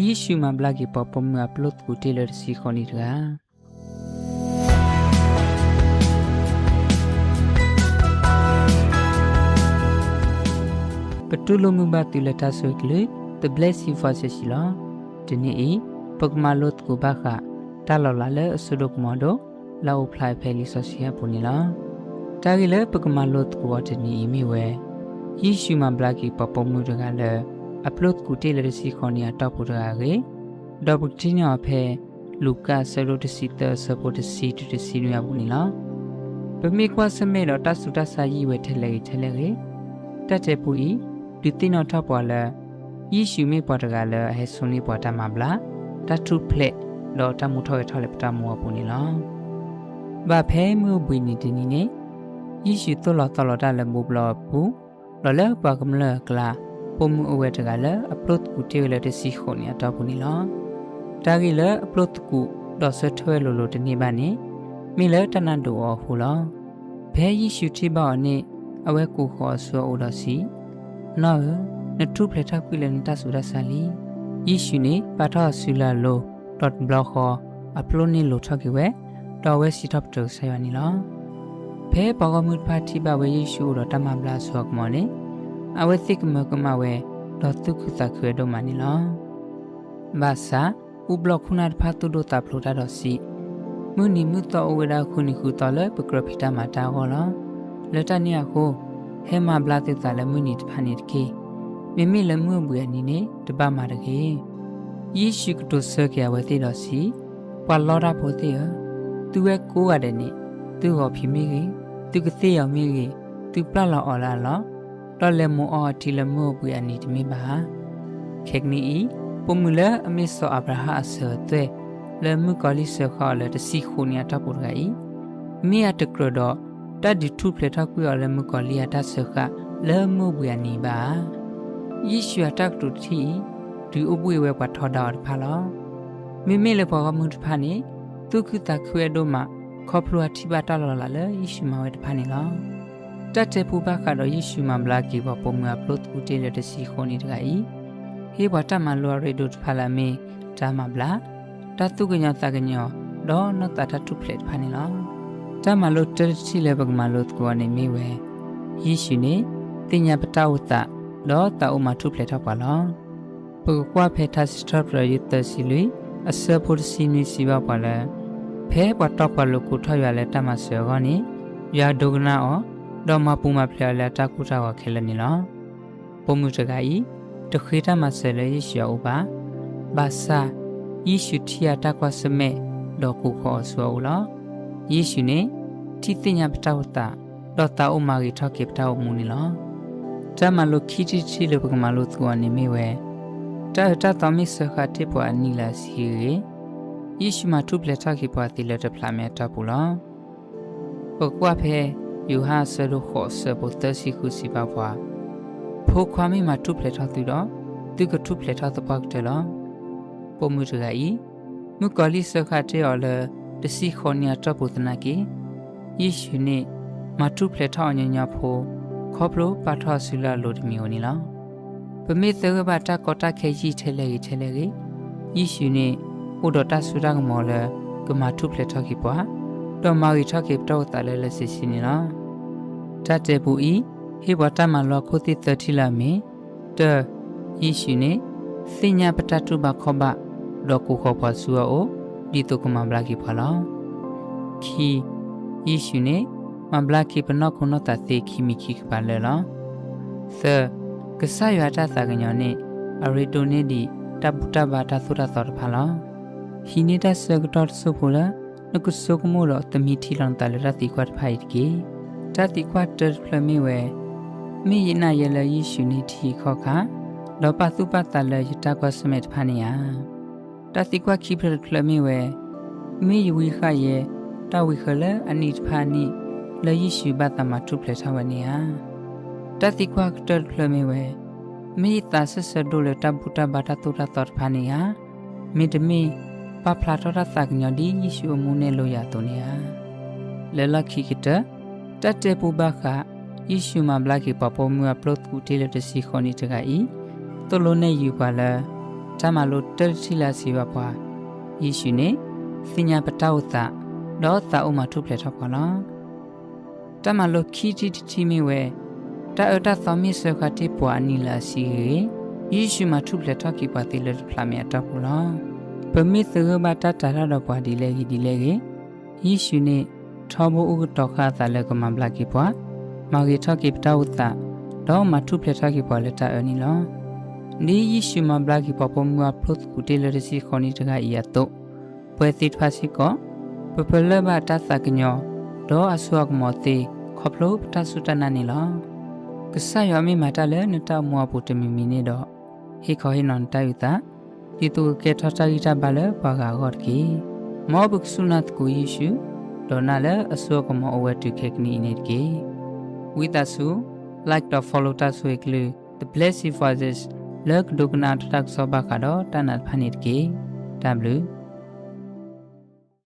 ယ့ၣ်ၡူးမၤဘျါက့ၤပှၤပိာ်မုၣ်အပျိသကူးတ့ၢ်လၢတဆံဃိးနံၣ်တဂၤ. ပတူၢ်လိာ်မုာ်ဘၣ်သုလၢတၢ်ဆိၣ်ဂ့ၤကလုၢ် The Blessing Voices လီၤ. တနံၤအံၤ ပကမၤလိသကိးဘၣ်ဃး တၢ်လီၤလးလၢအစိဒိၣ်ကမီၤဒိၣ် လၢအအိၣ်ဖျါဖဲလံာ်စီဆှံအပူၤန့ၣ်လီၤ. တၢ်ဂ့ၢ်လၢပကမၤလိသကိးအီၤတနံၤအံၤမ့ၢ်ဝဲ ယ့ၣ်ၡူးမၤဘျါက့ၤပှၤပိာ်မုၣ်တဂၤလၢ အပျိသကူးတ့ၢ်လၢတဆံဃိးနံၣ်အတီၢ်ပူၤတဂၤအဂ့ၢ်, ဒီးပကထံၣ်န့ၢ်အီၤဖဲ လူၤကၣ်အဆၢဒိၣ်တဆံသၢအဆၢဖိတဆံတုၤတဆံနွံအပူၤန့ၣ်လီၤ. ပမ့ၢ်ကွၢ်ဆၢၣ်မဲာ်ဒီးတၢ်ဆူးတၢ်ဆါယံာ်ဝဲထဲလဲၣ်ဂ့ၤထဲလဲၣ်ဂ့ၤ, တၢ်တဲပူအံၤ ဒုးသ့ၣ်နီၣ်ထီၣ်ပှၤလၢ ယ့ၣ်ၡူးမ့ၢ်ပှၤတဂၤလၢအဟဲဆိၣ်န့ၢ်ပှၤတၢ်မၤဘျါ, တၢ်ထူၣ်ဖျဲး ဒီးတၢ်မူထီၣ်ဂဲၤထီၣ်လၢပတၢ်မူအပူၤန့ၣ်လီၤ. ဘၣ်ဖဲမုၢ်အိၣ်ဘှံးနံၤတနံၤန့ၣ်, ယ့ၣ်ၡူးသိၣ်လီၤသီလီၤတၢ်လၢဘိဘျီအပူၤ, ဒီးလၢပှၤကမျၢၢ်အကျါ ပိာ်မုၣ်အိၣ်ဝဲတဂၤလၢအပျိသကူးတ့ၢ်ဝဲလၢတဆံဃိးနံၣ်အတီၢ်ပူၤန့ၣ်လီၤ. တၢ်ဂ့ၢ်လၢအပျိသကူး ဒီးဆၢထၢၣ်ဝဲလိၤလိၤတန့ၢ်ဘၣ်န့ၣ် မ့ၢ်လၢတၢ်နါဒိးအီၤအဃိလီၤ. ဖဲယ့ၣ်ၡူးထံၣ်ဘၣ်အီၤန့ၣ် အဝဲကိးဃီၤအီၤဆူအအိၣ်ဒီးစံး, နီၢ်ဧၢ, နထူၣ်ဖျဲးထီၣ်ကွံာ်လၢနတၢ်ဆူးတၢ်ဆါလံ. ယ့ၣ်ၡူးန့ၣ်ပာ်ထီၣ်အစုလၢအလိၤ, ဒီးတဘျီဃီ အပျိန့ၣ်လိၤထီၣ်က့ၤဝဲ, ဒီးအဝဲစံးထီၣ်ပတြၢၤကစၢ်ယွၤန့ၣ်လီၤ. ဖဲပှၤဂီၢ်မုၢ်တဖၣ်ထံၣ်ဘၣ်ဝဲယ့ၣ်ၡူးအိၣ်ဒီးတၢ်မၤဘျါအစိအကမီၤန့ၣ်, အဝဲသ့ၣ်ကမၢကမၣ်ဝဲ, ဒီးသူၣ်ခုသးခုဝဲဒိၣ်မးန့ၣ်လီၤ. ဘၣ်ဆၣ်, အူဘျီခိၣ်နၢ်တဖၣ်သူၣ်ဒိၣ်သးဖျိးတၢ်ဒီးစံး, မုၢ်နံၤမုၢ်သီအိၣ်ဝဲဒၣ်ဃုနံၤဃုသီလၢပကြၢးဖံးတၢ်မၤတၢ်အဂီၢ်လီၤ. လၢတၢ်န့ၣ်အဃိ, ဟဲမၤဘျါသုသးလၢမုၢ်နံၤတဖၣ်န့ၣ်တက့ၢ်. မ့မ့ၢ်လၢမုၢ်အိၣ်ဘှံးအနံၤန့ၣ် တဘၣ်မၤတဂ့ၤ. ယ့ၣ်ၡူးကတိၤဆၢက့ၤအဝဲသ့ၣ်ဒီးစံး, ပှၤလီတၢ်ဖိသ့ၣ်ဧၢ, သုဝဲကိးဂၤဒဲးန့ၣ်, သုဂီၤဖံးမ့ၢ်ဂ့ၤ, သုကသ့ၣ်အီၤမ့ၢ်ဂ့ၤ, သုပျၢ်လီၤအီၤလၢအလီၢ်, ဒီးလဲၤမိာ်အီအထံလၢမုၢ်အိၣ်ဘှံးအနံၤတမ့ၢ်ဘၣ်ဧါ. ခဲကနံၣ်အံၤ, ပိာ်မုၣ်လၢအမ့ၢ်စီၤအၤဘြၤဟၣ်အစၢၤအသွဲၣ် လၢမုၣ်ကီၤလံၢ်စၢဃာ်အီၤလၢတဆံဃိးနံၣ်အတီၢ်ပူၤတဂၤအံၤ, မ့ၢ်အတကြၢးဒီး တၢ်ဒုးထူၣ်ဖျဲးထီၣ်ကွံာ်အီၤလၢမုၣ်ကီၤလံၢ်အတၢ်စၢဃာ်လၢမုၢ်အိၣ်ဘှံးအနံၤဘၣ်ဧါ. ယ့ၣ်ၡူးအတၢ်ကတိၤတထံၣ်အံၤ ဒုးအိၣ်ဘှံးဝဲပှၤထီဒါအီၤတဖၣ်လီၤ. မ့မ့ၢ်လၢပှၤဂီၢ်မုၢ်တဖၣ်န့ၣ် သူၣ်ခုသးခုဝဲဒိၣ်မး ခီဖျိအထံၣ်ဘၣ်တၢ်လီၤလးလၢယ့ၣ်ၡူးမၤဝဲတဖၣ်န့ၣ်လီၤ. တၢ်တဲပူဘၣ်ဃးဒီးယ့ၣ်ၡူးမၤဘျါက့ၤပှၤပိာ်မုၣ်အပျိသကူးတ့ၢ်လၢတဆံဃိးနံၣ်တဂၤအံၤ, ဟ့ၣ်ပှၤတၢ်မၤလိအရ့ဒိၣ်တဖၣ်လၢအမ့ၢ် တၢ်မၤဘျါ, တၢ်သူၣ်ကညီၤသးကညီၤ, ဒီးနီၢ်သးတၢ်ထူၣ်ဖျဲးတဖၣ်န့ၣ်လီၤ. တၢ်မၤလိတၢတထံၣ်လၢပကမၤလိသကိးအီၤန့ၣ်မ့ၢ်ဝဲ, ယ့ၣ်ၡူးန့ၣ် သ့ၣ်ညါပတၢ်အိၣ်သး, ဒီးသးအိၣ်မၤထူၣ်ဖျဲးထီၣ်ပှၤလီၤ. ပကကွၢ်ဖဲထါစံးထီၣ်ပတြၢၤ ယဲၢ်သၢဆံလွံၢ် အဆၢဖိတဆံနွံစံးဘၣ်ပှၤလၢ, ဖဲပှၤတီပှၤလိၤကိးထီၣ်ယွၤလၢတၢ်မၤစၢၤအဂီၢ်န့ၣ်, ယွၤဒိကနၣ်အီၤ, ဒီးမၤပူၤမၤဖျဲးအီၤလၢအတၢ်ကိၢ်တၢ်ဂီၤခဲလၢာ်န့ၣ်လီၤ. ပိာ်မုၣ်တဂၤအံၤ တဃ့တၢ်မၤစၢၤလၢယ့ၣ်ၡူးအအိၣ်ဘၣ်. ဘၣ်ဆၣ်, ယ့ၣ်ၡူးထံၣ်အတၢ်ကွၢ်ဆၢၣ်မဲာ်, ဒီးကိးဃီၤအီၤဆူအအိၣ်လီၤ. ယ့ၣ်ၡူးန့ၣ် ထံၣ်သ့ၣ်ညါပတၢ်အိၣ်သး, ဒီးသးအိၣ်မၤဂ့ၤထီၣ်က့ၤပတၢ်အိၣ်မူန့ၣ်လီၤ. တၢ်မၤလိခံထံၣ်တထံၣ်လၢပကမၤလိသကိးအီၤန့ၣ်မ့ၢ်ဝဲ, တၢ်အၢတၢ်သီမ့ၢ်စၢဃာ်တ့ၢ်ပှၤအနံၣ်လၢအဆံးဂ့ၤဂ့ၤ, ယ့ၣ်ၡူးမၤထူၣ်ဖျဲးထီၣ်က့ၤပှၤသ့လၢတဖျးမဲာ်အတီၢ်ပူၤလီၤ. ပကကွၢ်ဖဲ ယိၤဟၣ်အဆၢဒိၣ်ဃိးအဆၢဖိသၢဆံဃုစံးဘၣ်ပှၤ, ဖိခွါမ့ၢ်မၤထူၣ်ဖျဲးထီၣ်သုဒီး, သုကထူၣ်ဖျဲးထီၣ်သပှၢ်ကတၢၢ်လီၤ. ပိာ်မုၣ်တဂၤအံၤ, မုၣ်ကီၤလံၢ်စၢဃာ်တ့ၢ်အီၤလၢ တဆံဃိးနံၣ်အတီၢ်ပူၤသနာ်က့, ယ့ၣ်ၡူးန့ၣ် မၤထူၣ်ဖျဲးထီၣ်အီၤညီညီဖိ, ခီဖျိပာ်ထီၣ်အစုလၢအလိၤတမံၤဧိၤန့ၣ်လီၤ. ပမ့ၢ်သဂၢၢ်ဘၣ်တၢ်ကီတၢ်ခဲယံာ်ထဲလဲၣ်ဂ့ၤထဲလဲၣ်ဂ့ၤ, ယ့ၣ်ၡူးန့ၣ် အိၣ်ဒီးတၢ်စိတၢ်ကမီၤလၢ ကမၤထူၣ်ဖျဲးထီၣ်က့ၤပှၤ, ဒီးမၤဂ့ၤထီၣ်က့ၤပတၢ်အိၣ်သးလၢလၢဆ့ဆ့န့ၣ်လီၤ. တၢ်တဲပူအံၤ ဟ့ၣ်ပှၤတၢ်မၤလိအခိၣ်သ့ၣ်သၢထံၣ်လၢအမ့ၢ်, တၢ, ယ့ၣ်ၡူးန့ၣ် သ့ၣ်ညါပတၢ်တူၢ်ဘၣ်ခီၣ်ဘၣ်, ဒီးကိးဃီၤပှၤဆူအအိၣ်, ဒ်သိးကမၤဘျါက့ၤပှၤလီၤ. ခံ, ယ့ၣ်ၡူးန့ၣ် မၤဘျါက့ၤပနီၢ်ခိနီၢ်သးသ့ခံမံၤခံကပၤလၢာ်လီၤ. သၢ, ကစၢ်ယွၤအတၢ်သးကညီၤန့ၣ် အရ့ဒိၣ်န့ၢ်ဒံးတၢ်ဘူၣ်တၢ်ဘါတၢ်သိၣ်တၢ်သီတဖၣ်လီၤ. ဟံးန့ၢ်တၢ်ဆၢကတီၢ်တစိၢ်ဖိလၢ နကဆိကမိၣ်ဒီးသမံထံလီၤနသးလၢတၢ်သံကွၢ်တဖၣ်အံၤတက့ၢ်. တၢ်သံကွၢ်တၢတဖျၢၣ်မ့ၢ်ဝဲ, မ့ၢ်ယနာ်ယဲလၢယ့ၣ်ၡူးန့ၣ်ထံဂုၤခီၣ်ဂၤ, ဒီးပာ်သူၣ်ပာ်သးလၢယတၢ်ကွၢ်ဆၢၣ်မဲာ်တဖၣ်န့ၣ်ဧါ. တၢ်သံကွၢ်ခံဖျၢၣ်တဖျၢၣ်မ့ၢ်ဝဲ, မ့ၢ်ယဝံဃာ်ယဲ တၢ်ဝံၤဃၢၤလၢအနံၣ်တဖၣ်အနံၣ် လၢယ့ၣ်ၡူးဘၣ်သးမၤထူၣ်ဖျဲးထီၣ်ဝဲန့ၣ်ဧါ. တၢ်သံကွၢ်ကတၢၢ်တဖျၢၣ်မ့ၢ်ဝဲ, မ့ၢ်ယသးစၢၢ်ဆၢဒိၣ်လၢတၢ်ဘူၣ်တၢ်ဘါတၢ်သိၣ်တၢ်သီတဖၣ်န့ၣ်ဧါ. မ့တမ့ၢ်, ပာ်ဖျါထီၣ်တၢ်သးကညီၤဒ်ယ့ၣ်ၡူးအမူန့ၢ်လိယၤအသိးန့ၣ်ဧါ. လၢလီၢ်ခံကတၢၢ်, တၢ်တဲပူဘၣ်ဃး ယ့ၣ်ၡူးမၤဘျါက့ၤပှၤပိာ်မုၣ်အပျိသကူးတ့ၢ်လၢတဆံဃိးနံၣ်တဂၤအံၤ, သိၣ်လိနဲၣ်ယုာ်ပှၤလၢ တၢ်မၤလိတၢ်တထံၣ်လၢအစံးဘၣ်ပှၤ, ယ့ၣ်ၡူးန့ၣ် သ့ၣ်ညါပတၢ်အိၣ်သး, ဒီးသးအိၣ်မၤထူၣ်ဖျဲးထီၣ်ပှၤလီၤ. တၢ်မၤလိခံထံၣ်တထံၣ်မ့ၢ်ဝဲ, တၢ်အၢတၢ်သီမ့ၢ်စၢဃာ်တ့ၢ်ပှၤအနံၤလၢအဆံဂ့ၤဂ့ၤ, ယ့ၣ်ၡူးမၤထူၣ်ဖျဲးထီၣ်က့ၤပှၤသ့လၢတဖျးမဲာ်အတီၢ်ပူၤလီၤ. ပမ့ၢ်သဂၢၢ်ဘၣ်တၢ်တၤတၢ်ဒီးပှၤဒ်လဲၣ်ဂ့ၤဒ်လဲၣ်ဂ့ၤ, ယ့ၣ်ၡူးန့ၣ် ထီဘိအိၣ်ကတီၤဃာ်အသးလၢကမၤဘျါက့ၤပှၤ, မၤဂ့ၤထီၣ်က့ၤပတၢ်အိၣ်သး, ဒီးမၤထူၣ်ဖျဲးထီၣ်က့ၤပှၤလၢတၢ်အၢန့ၣ်လီၤ. ဒ်ယ့ၣ်ၡူးမၤဘျါက့ၤပှၤပိာ်မုၣ်အဖျိသကူးတ့ၢ်လၢတဆံဃိးနံၣ်တဂၤအံၤအသိး, ပဝဲသ့ၣ်တဖၣ်စ့ၢ်ကီး ပပလၢၢ်ဘၣ်တၢ်သးကညီၤ, ဒီးအစိအကမီၤသ့ ခီဖျိပတၢ်စူၢ်တၢ်နာ်န့ၣ်လီၤ. ကစၢ်ယွၤမ့ၢ်မၤတၢ်လၢနတၢ်အိၣ်မူအပူၤတမံၤမံၤန့ၣ်ဒီး, ဟ့ၣ်ခီဟ့ၣ်နီၤနတၢ်အုၣ်သး, ဒ်သိးကကဲထီၣ်တၢ်ဂံၢ်တၢ်ဘါလၢပှၤဂၤအဂီၢ်တက့ၢ်. မ်ပကစူၢ်နာ်သကိးယ့ၣ်ၡူး, ဒီးနာ်လၢအစိအကမီၤအိၣ်ဝဲတုၤခဲကနံၣ်အံၤန့ၣ်တက့ၢ်. ဝံသးစူၤ like ဒီး follow တၢ်ဆိၣ်ဂ့ၤကလုၢ် The Blessed Voices လၢကဒိကနၣ်တၢ်ကစီၣ်ဘၣ်ဃးဒီးတၢ်နာ်တဖၣ်န့ၣ်တက့ၢ်. တၢ်ဘျုး